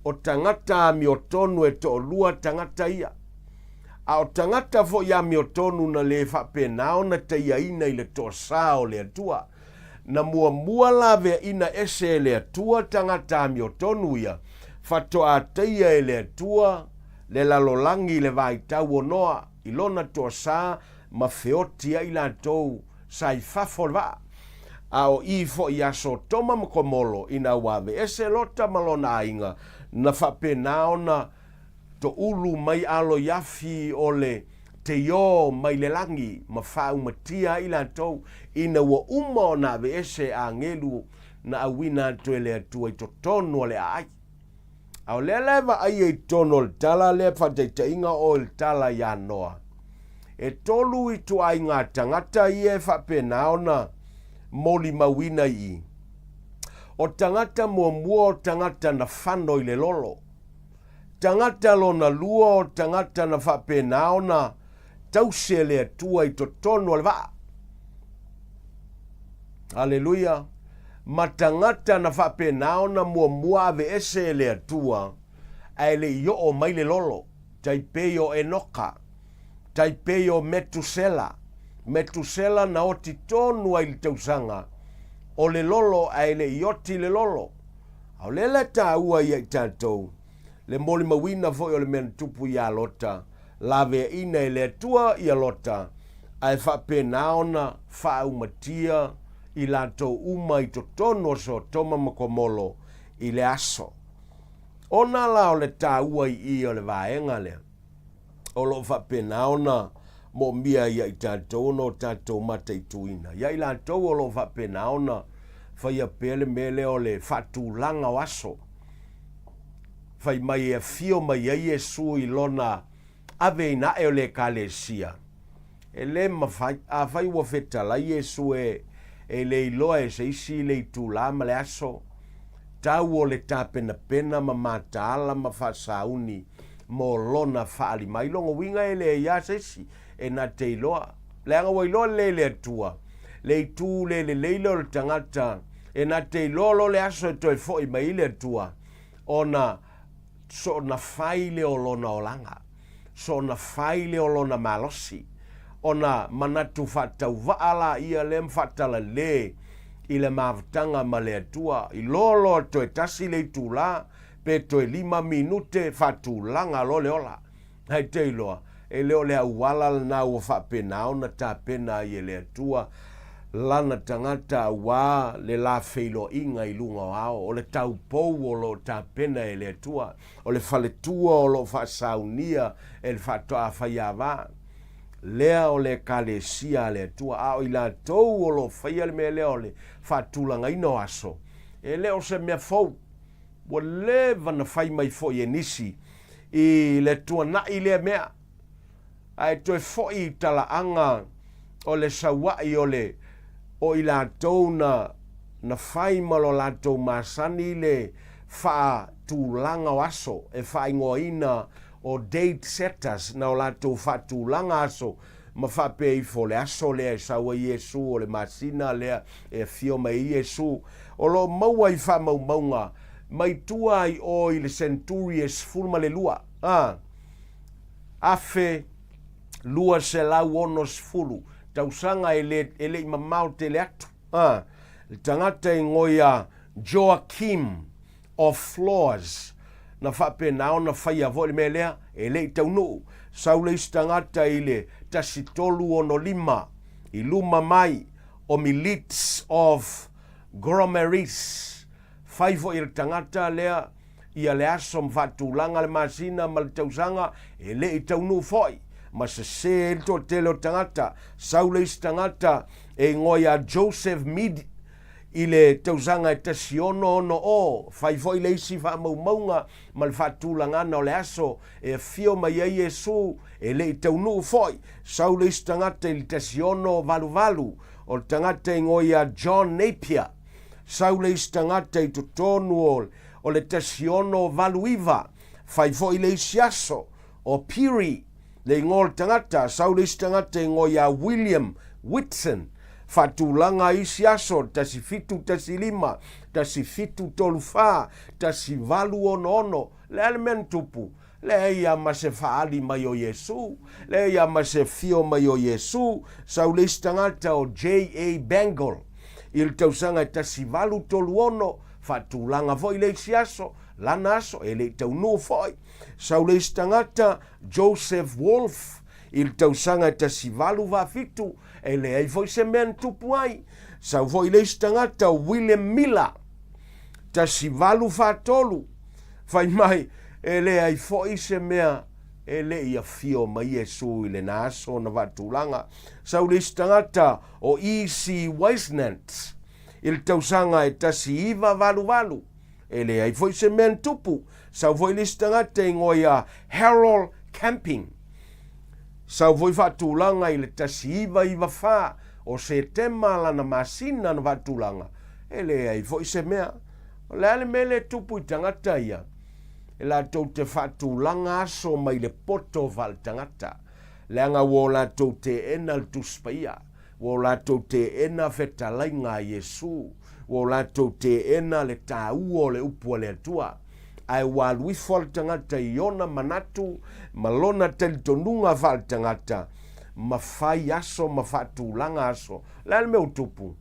o tagata amiotonu e toalua tagata ia. A o tagata foi amiotonu na le faapena ona taiaina i le toasā o le Atua. Na muamua laveaina ese e le Atua tagata amiotonu ia, faatoa taia e le Atua le lalolagi i le vaitau o Noa i lona toasā ma feoti ai latou sa i fafo o le vaa. A o i foi iā Sotoma ma Komolo ina ua aveese Lota ma lona aiga, na faapena ona toulu mai alo i afi o le teiō mai le lagi ma faaumatia ai latou, ina ua uma ona aveese e agelu na auina atu e le Atua i totonu o le aai. A o lea la e vaaia i totonu o le tala lea faataitaiga o le tala iā Noa, e tolu ituaiga tagata ia e faapena ona molimauina i i. O tagata muamua o tagata na fano i le lolo. Tagata lona lua o tagata na faapena ona tausi e le Atua i totonu o le vaa. Aleluia! Ma tagata na faapena ona muamua aveese e le Atua, ae le i oo mai le lolo, tai pei o Enoka, tai pei o Metusela. Metusela na oti tonu ai i le tausaga o le lolo ae le i oti le lolo. A o lea la e taua ia i tatou, le molimauina foi o le mea na tupu iā Lota, laveaina e le Atua ia Lota, ae faapena ona faaumatia i latou uma i totonu o Sotoma ma Komolo i le aso. Ona la o le taua i i o le vaega lea, o lo o faapena ona moomia ia i tatou ona o tatou mataituina. Ia i latou o lo o faapena ona faia pea le mea lea o le faatulaga o aso. Fai mai e afio mai ai Iesu i lona ave ina ae o le Ekalesia. E le mafai, afai ua fetalai Iesu e e le iloa e se isi le itulā ma le aso, tau o le tapenapena ma mataala ma faasauni mo lona faaali mai. Lona uiga e leai lava se isi e na te iloa, leaga ua iloa lelei e le Atua le itu le lelei lea o le tagata e na te iloa loa le aso e toe foi mai ai le Atua, ona soona fai lea o lona olaga, soona fai lea o lona malosi, ona manatu faatauvaa laia lea ma faatalale i le mafutaga ma le Atua, iloa loa toe tasi le itulā, pe toe lima minute, faatulaga loa le ola. Ae te iloa, e le o le auala lena ua faapena ona tapena ai e le Atua Lana tagata aua le la feiloaiga i luga o ao, o le taupou o lo o tapena e le Atua, o le faletua o lo o faasaunia e le faatoa faiava lea o le Ekalesia a le Atua, a o i latou o lo o faia le mea lea o le faatulagaina o aso, e le o se mea fou. Ua leva na fai mai foi e nisi i le tuanai lea mea, ae toe foi i talaaga o le sauaʻi o le o i latou na na fai ma lo latou masani le faatulaga o aso e faaigoaina. o date setters na o latou faatulaga aso ma faapea ifo o le aso lea e sau ai Iesu, o le masina lea e afio mai ai Iesu. O lo o maua i faamaumauga mai tua i o i le senturi e 12, a, 1260 tausaga e le, e le i mamao tele atu, a, le tagata e igoa ia Joachim of Floors, na faapena ona faia foi le mea lea, e le i taunuu. Sau le isi tagata i le 1365 i luma mai o Milits of Gromeris, fai foi e le tagata lea ia le aso ma faatulaga le masina ma le tausaga, e le i taunuu foi, ma sese ai le toatele o tagata. Sau le isi tagata e igoa ia Joseph Mead, I le tausaga e 1660, fai foi le isi faamaumauga ma le faatulagana o le aso e afio mai ai Iesu, e le i taunuu foi, sau le isi tagata i le 1688, o le tagata e igoa ia John Napier. Sau le isi tagata i totonu o le 1689, fai foi le isi aso, o Piri, Le igoa o le tagata, sau le isi tagata e igoa ia William Whitson, faatulaga isi aso, 1715, 1734, 1866, le a le mea na tupu? Leai a ma se faaali mai o Iesu, leai a ma se fio mai o Iesu, sau le isi tagata o J.A. Bangle, i le tausaga e 1836, faatulaga foi le isi aso, lana aso, e le i taunuu foi. Sau le isi tagata, Joseph Wolff, i le tausaga e 1847, e leai foi se mea na tupu ai. Sau foi le isi tagata, William Miller, 1843, fai mai, e leai foi se mea e le i afio mai Iesu i lena aso na faatulaga. Sau le isi tagata, o E.C. Whisenant, i le tausaga e 1988, E leai foi se mea na tupu. Sau foi le isi tagata e igoa ia Harold Camping. Sau foi faatulaga i le 1994 o Setema lana masina na faatulaga. E leai foi se mea. O le a le mea lea e tupu i tagata ia? E latou te faatulaga aso mai le poto faaletagata, leaga ua o latou teena le Tusi Paia. Ua o latou teena fetalaiga a Iesu, ua o latou teena le taua o le upu a le Atua. Ae ua alu ifo le tagata i ona manatu ma lona talitonuga faaletagata, ma fai aso ma faatulaga aso. O le a le mea ua tupu?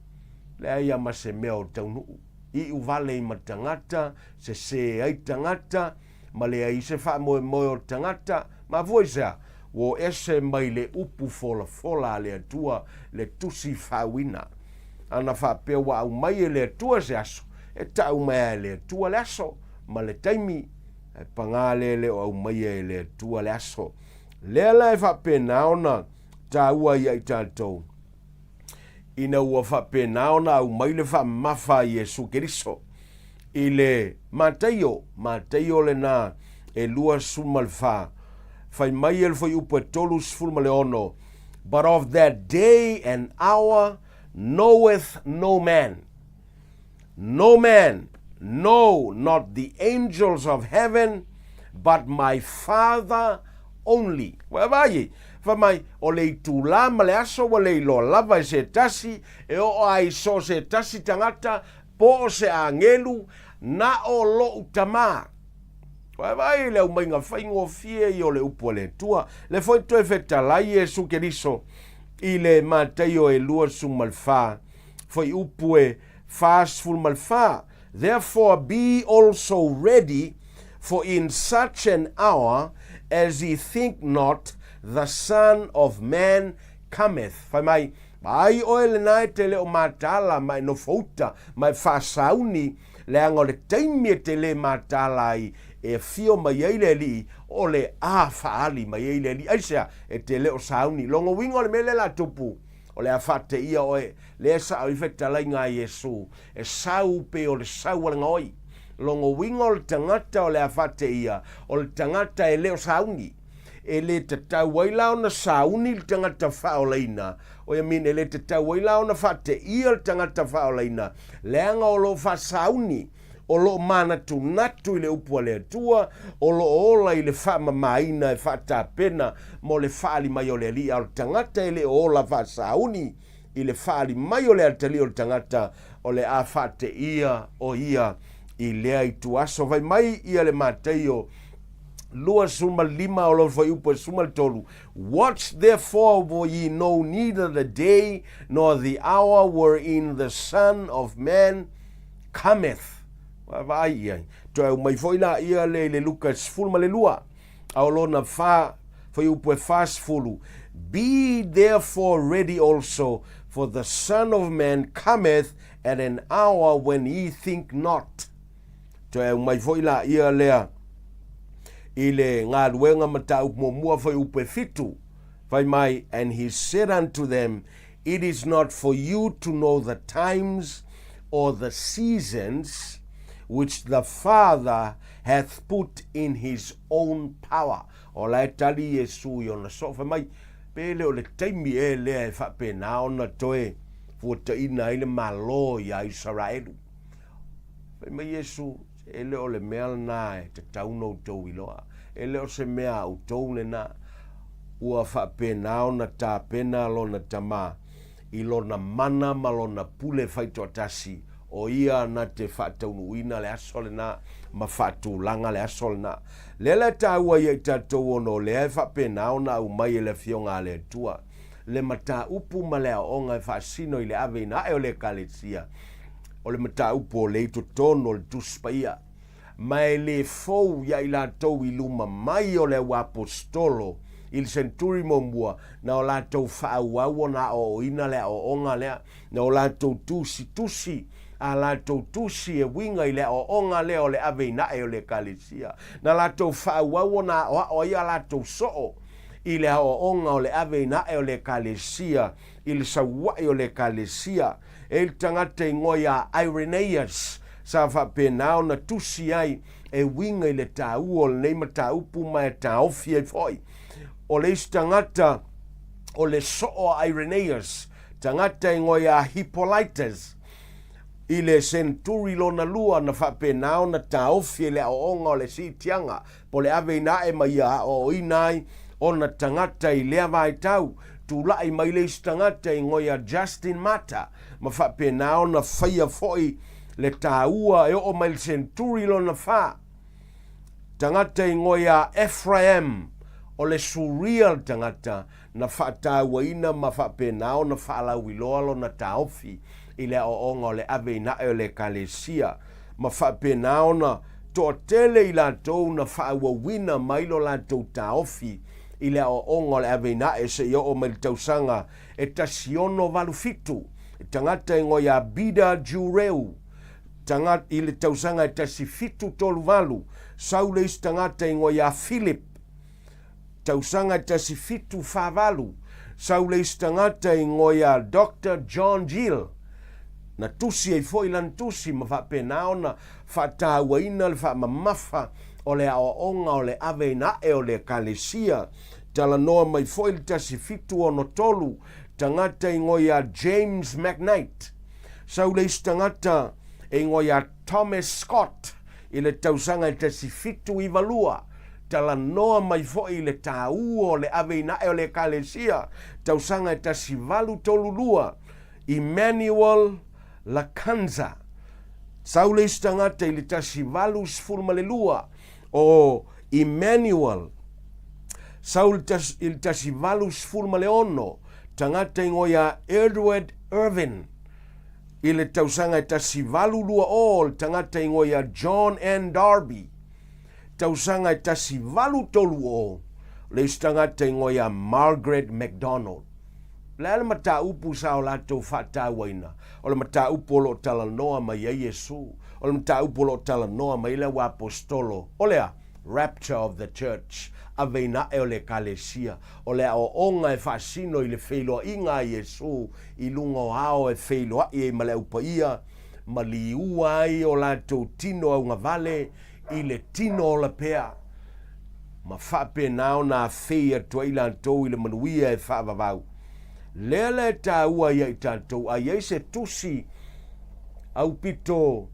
Leai a ma se mea o taunuu. Iu vale i ma tagata, sese ai tagata, ma leai se faamoemoe o le tagata, mafua i se a? Ua o ese mai le upu folafola a le Atua le tusi faauina. Ana faapea ua aumai e le Atua se aso, e tau mai lava e le Atua le aso ma le taimi, ae pagā lea e le o aumaia e le Atua le aso. Lea la e faapena ona taua ia i tatou, ina ua faapena ona aumai le faamamafa a Iesu Keriso i le Mataio, Mataio lena e 24, fai mai e le fuaiupu e 36, But of that day and hour knoweth no man, no man, no, not the angels of heaven, but my Father only. Ua vaai ai, fai mai, o le itulā ma le aso ua le iloa lava e se tasi, e oo ai so se tasi tagata, po o se agelu, na o loʻu Tamā. Ua vaai ai le aumaiga faigofie ia o le upu a le Atua. Le foi toe fetalai Iesu Keriso i le Mataio e 24, fuaiupu e 44, Therefore be also ready, for in such an hour as ye think not, the Son of Man cometh. Fai mai, Vaai oe lena e te le o mataala ma e nofouta ma e faasauni, leaga o le taimi e te lē mataala ai e afio mai ai le Alii, o le a faaali mai ai le Alii. Aisea? E te le o sauni. Lona uiga o le mea lea o le a tupu, o le a faateia oe, lea e sao ai fetalaiga a Iesu, e sau pei o le sau a le gaoi. Lona uiga o le tagata o le a faateia, o le tagata e le o sauni. E le tatau ai la ona sauni le tagata faaolaina, oi I mean, e le tatau ai la ona faateia le tagata faaolaina, leaga o lo o faasauni. O lo o manatunatu i le upu a le Atua, o lo o ola i le faamamaina e faatapena mo le faaali mai o le Alii, a o le tagata e le o ola faasauni i le faaali mai o le atalii o le tagata, o le a faateia o ia i lea ituaso. Fai mai ia le Mataio 25 o lona fuaiupu e 13, Watch therefore, for ye know neither the day nor the hour wherein the Son of Man cometh. Vaavaai i ai. Toe aumai foi laia lea i le Luka 12, a o lona fa, fuaiupu e 40, Be therefore ready also, for the Son of Man cometh at an hour when ye think not. Toe aumai foi laia lea i le galuega mataupu muamua fuaiupu e 7, fai mai, And he said unto them, It is not for you to know the times or the seasons which the Father hath put in his own power. O la e tali Iesu i ona soo, fai mai, Pe le o le taimi ea lea e faapena ona toe fuataina ai le Malo iā Isaraelu. Fai mai Iesu, E le o le mea lena e tatau ona outou iloa. E le o se mea a outou lena. Ua faapena ona tapena lona Tama i lona mana ma lona pule faitoatasi, o ia na te faataunuuina le aso lena ma faatulaga le aso lena. Lea la e taua ia i tatou ona o lea e faapena ona aumai e le Afioga a le Atua le mataupu ma le aoaoga e faasino i le aveina ae o le Ekalesia, o le mataupu o lea i totonu o le Tusi Paia, ma e le fou iā i latou i luma mai o le auaposetolo i le senturi muamua, na o latou faaauau ona aoaoina le aoaoga lea, na o latou tusitusi a latou tusi e uiga i le aoaoga lea o le aveina ae o le Ekalesia, na latou faaauau ona aoao ai a latou soo i le aoaoga o le aveina ae o le Ekalesia i le sauaʻi o le Ekalesia. E i le tagata igoa iā Irenaeus sa faapena ona tusi ai e uiga i le taua o lenei mataupu ma e taofi ai foi. O le isi tagata o le soo a Irenaeus, tagata igoa iā Hippolytus, i le senturi lona lua na faapena ona taofi ai le aoaoga o le siitiaga po o le aveina ae ma ia aoaoina ai ona tagata i lea vaitau. Tulai mai le isi tagata i igoa ia Justin Martyr ma faapena ona faia foi le taua e oo mai le senturi lona fa. Tagata i igoa ia Ephraem o le Suria le tagata na faatauaina ma faapena ona faalauiloa lona taofi i le aoaoga o le aveina ae o le Ekalesia, ma faapena ona toatele i latou na faaauauina mai lo latou taofi i le aoaoga o le aveina ae seia oo mai le tausaga e 1687, tagata igoa ia Bida Jureu, tagata i le tausaga e 1738, sau le isi tagata igoa ia Philip, tausaga e 1748, sau le isi tagata igoa ia Doctor John Gill, na tusi ai foi lana tusi ma faapena ona faatauaina le faamamafa o le aoaoga o le aveina ae o le Ekalesia. Talanoa mai foi le 1763, tagata igoa ia James McKnight. Sau le isi tagata e igoa ia Thomas Scott i le tausaga e 1792, Talanoa mai foi i le taua o le aveina ae o le Ekalesia, tausaga e 1832, Emmanuel Lakanza. Sau le isi tagata i le 1812, o Emmanuel. Sau i le 1816, tagata igoa ia Edward Irvin. I le tausaga e 1820, le tagata igoa ia John N. Darby. Tausaga e 1830, le isi tagata igoa ia Margaret MacDonald. O le a le mataupu sa o latou faatauaina? O le mataupu o lo o talanoa mai ai Iesu. O le mataupu o lo o talanoa mai ai le auaposetolo. O le a? Rapture of the Church, aveina ae o le Ekalesia. O le aoaoga e faasino i le feiloaiga a Iesu i luga o ao e feiloai ai ma le Au Paia, ma liua ai o latou tino augavale i le tino ola pea, ma faapena ona afei atu ai latou i le manuia e faavavau. Lea la e taua ia i tatou, a i ai se tusi aupito.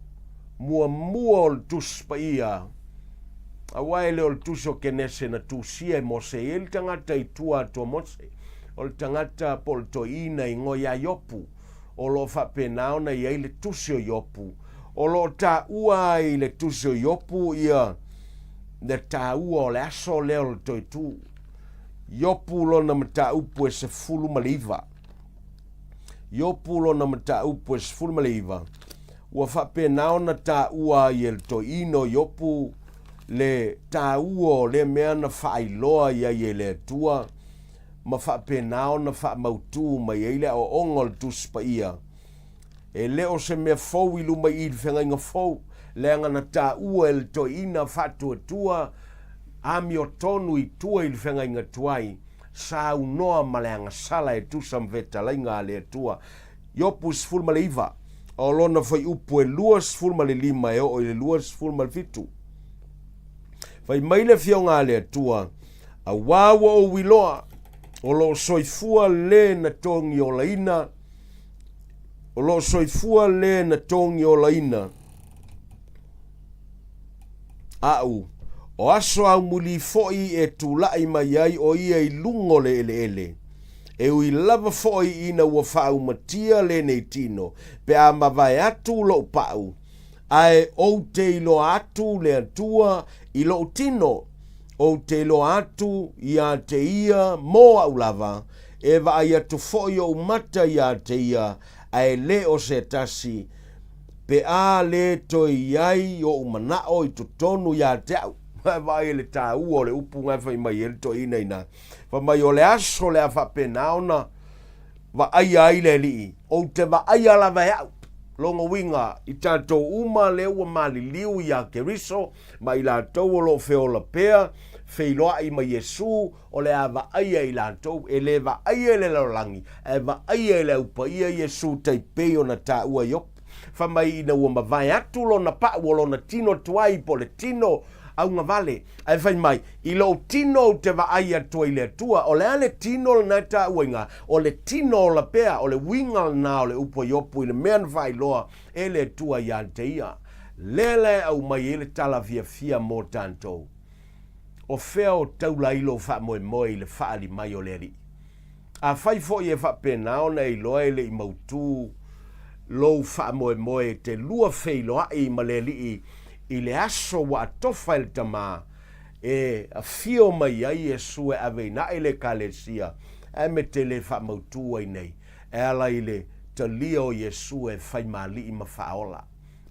Muamua o le Tusi Paia, aua e le o le Tusi o Kenese na tusia e Mose, e i ai le tagata i tua atu o Mose, o le tagata po o le toeaina i igoa ia Iopu, o lo o faapena ona i ai le Tusi o Iopu. O lo o taua ai i le Tusi o Iopu ia le taua o le aso lea o le toetū. Iopu lona mataupu e 19. Iopu lona mataupu e 19, ua faapena ona taua ai e le toeaina o Iopu le taua o lea mea na faailoa i ai e le Atua ma faapena ona faamautū mai ai le aoaoga o le Tusi Paia. E le o se mea fou i luma i i le feagaiga fou, leaga na taua e le toeaina faatuatua amiotonu i tua i le feagaiga tuai, saunoa ma le agasala e tusa ma fetalaiga a le Atua. Iopu 19, o lona fuaiupu e 25 e oo i le 27. Fai mai le Afioga a le Atua, Auā ua ou iloa, o lo o soifua le na togiolaina, o lo o soifua le na togiolaina aʻu, o aso aumuli foi e tulai mai ai ʻo ia i luga o le eleele. E ui lava foi ina ua faaumatia lenei tino pe a mavae atu loʻu paʻu, ae ou te iloa atu le Atua i loʻu tino, ou te iloa atu iā te Ia mō aʻu lava, e vaai atu foi oʻu mata iā te Ia, ae le o se tasi, pe a le toe i ai oʻu manaʻo i totonu iā te aʻu. Vaai le taua o le upu na e fai mai ai le toeaina inā. Fai mai o le aso le a faapena ona vaaia ai le Alii, ou te vaaia lava e aʻu. Lona uiga, i tatou uma lea ua maliliu iā Keriso ma i latou o lo o feola pea, feiloai ma Iesu, o le a vaaia i latou, e le vaaia i le lalolagi, ae vaaia e le Au Paia Iesu tai pei ona taua i Iopu. Fai mai ina ua mavae atu lona paʻu o lona tino tuai po o le tino augavale, ae fai mai, I lou tino ou te vaai atu ai i le Atua. O le a le tino lena e taua i ina? O le tino ola pea, o le uiga lena o le upu a Iopu i le mea na faailoa e le Atua iā te ia. Lea la e aumai ai le tala fiafia mō tatou. O fea o taula ai lou faamoemoe i le faaali mai o le Alii? Afai foi e faapena ona e iloa e le i mautū lou faamoemoe e te lua feiloai ma le Alii i le aso ua atofa e le Tama e afio mai ai Iesu e ave inaʻe le Ekalesia, ae me te le faamautū ai nei e ala i le talia o Iesu e fai ma Alii ma Faaola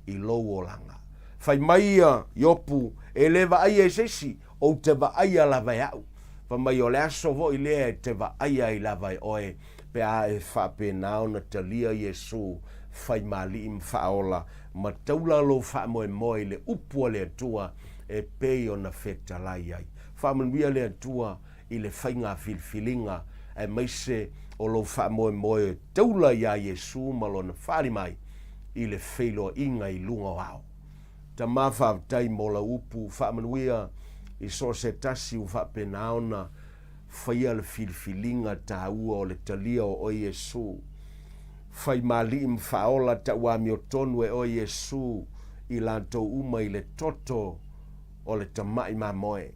i lou olaga. Fai mai ia Iopu, E le vaaia e se isi, ou te vaaia lava e aʻu. Fai mai, O le aso foi lea e te vaaia ai lava e oe, pe a e faapena ona talia Iesu fai ma Alii ma Faaola, ma taula lou faamoemoe i le upu a le Atua e pei ona fetalai ai. Faamanuia le Atua i le faiga filifiliga, aemaise o lou faamoemoe e taula iā Iesu ma Lona faaali mai i le feiloaiga i luga o ao. Tama faafetai mo lau upu faamanuia i so o se tasi ua faapena ona faia le filifiliga taua o le talia o oe Iesu. Fai ma alii ma faaola tau amiotonu e oe Iesu i latou uma i le toto o le tamai mamoe.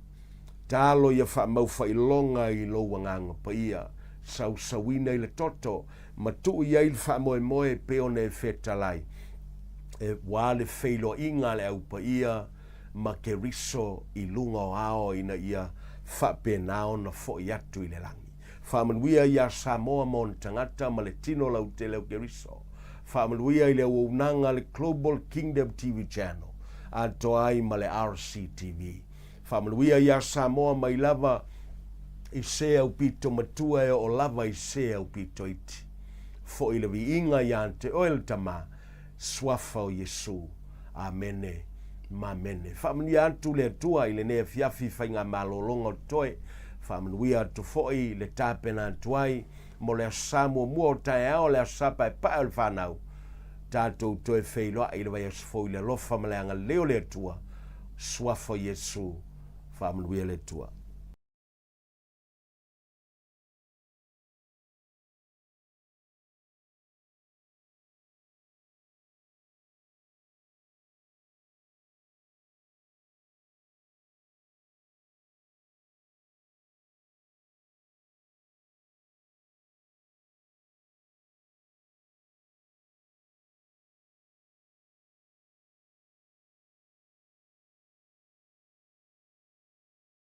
Talo ia faamau faailoga i lou Agaga Paia, sausauina i le toto, ma tuu i ai le faamoemoe e pei ona e fetalai, e ua le feiloaiga a le Au Paia ma Keriso i luga o ao ina ia faapena ona foi atu i le lagi. Faamanuia iā Samoa ma ona tagata ma le tino lautele o Keriso. Faamanuia i le auaunaga a le Global Kingdom TV Channel atoa ai ma le RCTV. Faamanuia iā Samoa mai lava i se aupito matua e oo lava i se aupito iti. Foi le viiga iā te oe le Tama, Suafa o Iesu. Amene ma amene. Faamanuia atu le Atua i lenei afiafi faigamalologa o totoe. Faamanuia atu foi le tapena atu ai mo le Aso Sa muamua o taeao, le Aso Sa paepae o le fanau. Tatou toe feiloai i le vaiaso fou i le alofa ma le agalelei o le Atua. Suafa o Iesu. Faamanuia le Atua.